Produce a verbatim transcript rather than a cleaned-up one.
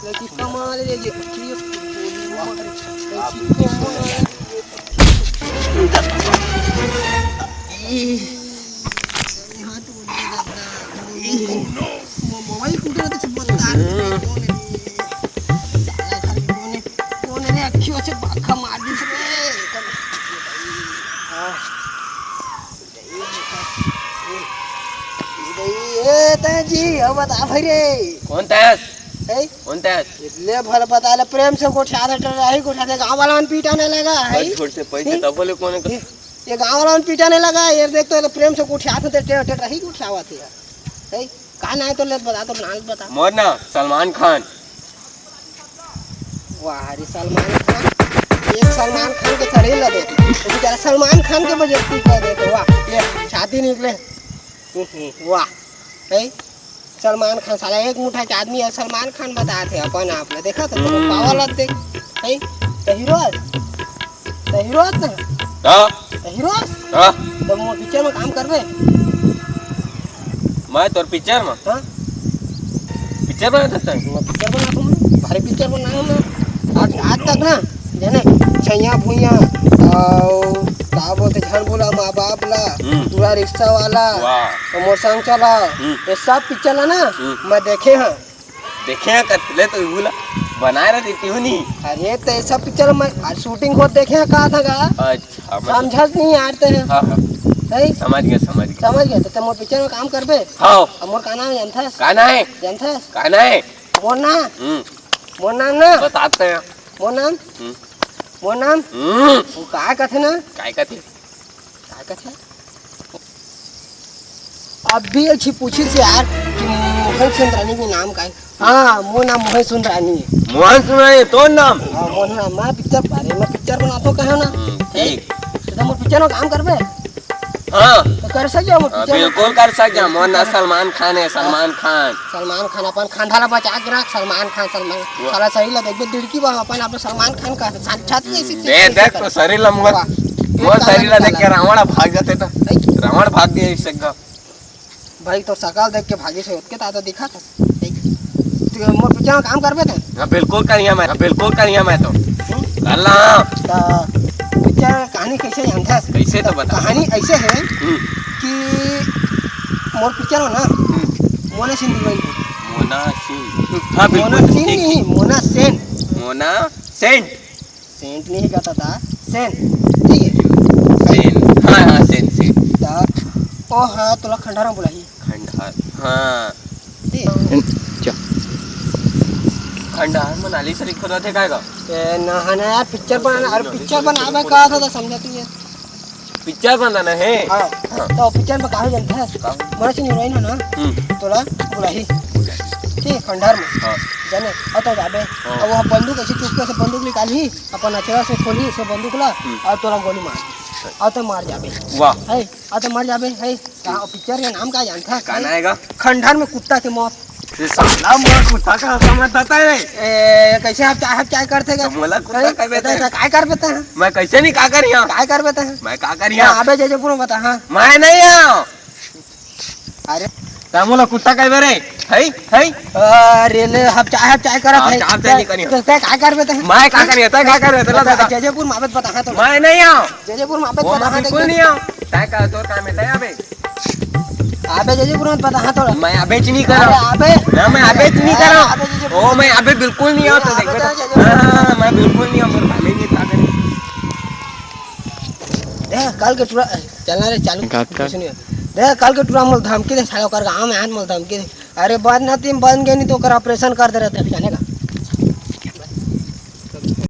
ऐसी कमाल है ये, ये गोली मार, ऐसी कमाल है ये। हाथ टूट गया दादा। मो-, मोबाइल टूट गया तो सब बता दे, कौन है ये? साला खाली कौन है? कौन है रे? अखियों से बाखा मार दी इसने। ए, तैं जी, अब बता भाई रे। कौन तैं? हैं? कौन तैं? ले भर बता ले, प्रेम से गोठियाथे, टटराही गोठियाथे, गाँव वाला मन पीटा नहीं लगा, हैं? बस छोड़ से पैसे हैं? तब बोले कौन है? ये, ये गाँव वाला मन पीटा नहीं लगा, ये देख तो, ये तो प्रेम से गोठियाथे, टे-, टटराही गोठियावत है। हैं? का नाम है तोर, ले बता तो, नाम बता। मोर ना सलमान खान। वाह रे सलमान खान, एक सलमान खान के शरीर ला देख, तो बेचारा सलमान खान के बेइज्जती कर देथे। वाह, ले छाती निकले। हम्म, वाह, हैं? सलमान खान साला एक मुठा के आदमी है, सलमान खान बताथे अपन आप ला, देखा तो, हम्म। पावर ला देख, हैं? तो हीरो, तो हीरो ना, हाँ। तो हीरो, हाँ। तो मोर पिक्चर में काम करबे? मैं तोर पिक्चर में? हाँ। पिक्चर बनाथस तैं? मैं पिक्चर बनाथों मैं। भारी पिक्चर बनाहूँ मैं। आज, आज तक ना, जाने, छैया भुइया, अउ का बोलथे, झन बोला माँ बाप ला, हम्म। टूरा रिक्शा वाला, वाह। तो मोर संग चला, हम्म। ये सब पिक्चर ला ना, हम्म। मैं देखे हँव। देखे हँव कथे ले तो बोला, बनाए रहितेस नहीं। अरे, तो ये सब पिक्चर में आज शूटिंग होत देखे हँव, कहा था का? अच्छा। समझ समझत नहीं यार तैं। हाँ, हाँ। हैं? समझ गेंव, समझ गेंव। समझ गेंव, तो तैं मोर पिक्चर में काम करबे? हाँ। अब मोर का नाम है जानथस? का नाम है? जानथस? का नाम है? मोर नाम? हम्म। मोर नाम ना? बताते हैं। मोर नाम? हम्म। मोर नाम? हम्म। वो का कथे ना? काय कथे? का कथे? अभी एक ठी पूछिस यार कि मोहन सुंदरानी के नाम का है? हाँ, मोर नाम मोहन सुंदरानी है। मोहन सुंदरानी तोर नाम? हाँ, मोर नाम, मैं पिक्चर, अरे, मैं पिक्चर बनाथों कहे ना। हम्म, ठीक। तो मोर पिक्चर में काम करबे? हाँ। तो कर सक जाओ मोर हाँ, पिक्चर में। बिल्कुल कर सक जाओ। मोर नाम सलमान खान है, सलमान खान। सलमान खान, अपन खंडा ला बचा के रख, सलमान खान, सलमान। वाह। साला शरीर ला देखबे, दिड़की बा अपन, अपन सलमान खान का, सा-, छाती ऐसी हम्म, चीज दे, ऐसी देख कर। तो शरीर ला मोर, वाह। मोर एक शरीर ला काला देख के निकाला। रावण भाग जाथे तो। नहीं। रावण भाग गे एक जगह। भाई, तोर सकल देख के भागिस हे, ओतके ताता दिखत हस। देख, तैं मोर पिक्चर में काम करबे तैं? हाँ, बिल्कुल करिहा मैं, हाँ, बिल्कुल करिहा मैं तो। हम्म? कर ला। त पिक्चर कहानी कइसे जानथस? कइसे तो बता। कहानी अइसे हे हम्म। कि मोर पिक्चर में ना हम्म। मोना सिंह हीरोइन हे। मोना सिंह। हाँ, बिल्कुल, मोना सिंह ठीक। नहीं, मोना सेन। मोना सेन। सेंट नहीं कहता था, सेन, ठीक है? सेन, हाँ, हाँ, सेन, सेन। तो, ओ हाँ, तोला खंडहर में बुलाही। खंडहर, हाँ। ठीक है? चा। खंडहर मनाली से लिखो तो थे काय का? ए, ना, हाँ, ना यार, पिक्चर बनाना, अरे, पिक्चर बनावे का था, तो समझा तू ये। पिक्चर बनाना है? हाँ। हाँ। तो पिक्चर में काहे जानता है? का? मना सिंह हीरोइन है ना? हम्म। तोला बुलाही। ठीक, खंडहर में। हाँ। जाने, और तो जाबे। हाँ। अब वो बंदूक ऐसे चुपके से बंदूक निकालही, अपन अचरा से खोलही से बंदूक ला, हम्म। और तोला गोली मार। और तो मर जाबे। वाह। है, और तो मर जाबे, है। का, पिक्चर के नाम का जानता है? का नाम आएगा? खंडहर में कुत्ता के मौत। ये साला मोर कुत्ता का समझ आता है? ए, कैसे आप क्या, आप क्या करते हैं? तो मोला कुत्ता हैं? का बेटा है। बता, काय कर बेटा है? मैं कैसे नहीं का करिया? काय कर बेटा है? मैं का करिया? हाँ, अबे जयपुर में बता, हाँ। मैं नहीं आऊँ। अरे। ता मोला कुत्ता कहे रे? है? है? अरे ले, हम चाहे, हम चाहे करत हम है। चाहे, चाहे नहीं करिया। तो तै काय कर बेटा है? मैं का करिया? तै का कर बेटा? बता, बता। जयपुर में आबे तो बता, हाँ तो। मैं नहीं आऊँ। जयपुर में आबे तो वो बता, मैं हाँ, बिल्कुल देख। नहीं आऊँ। तै का, तोर काम है, तै आबे। आबे जयपुर में बता, हाँ तो। मैं आबे च नहीं करा। अरे आबे। ना, मैं आबे च नहीं अरे करा। आबे जयपुर ओ, में। मैं आबे बिल्कुल नहीं आऊँ, तो अरे देख आबे बेटा। तो जयपुर। हाँ, हाँ, हाँ, मैं बिल्कुल नहीं आऊँ, मोर काम ही नहीं था करे। देख, कल के टूरा, चलना रे, चालू। काट, काट। कुछ नहीं। देख, कल के टूरा मोल धमकी दे, साला ओकर गाँव में आन मोल धमकी दे। अरे, बदनाती में बन गए नहीं तो ओकर ऑपरेशन कर दे रहते, जाने का।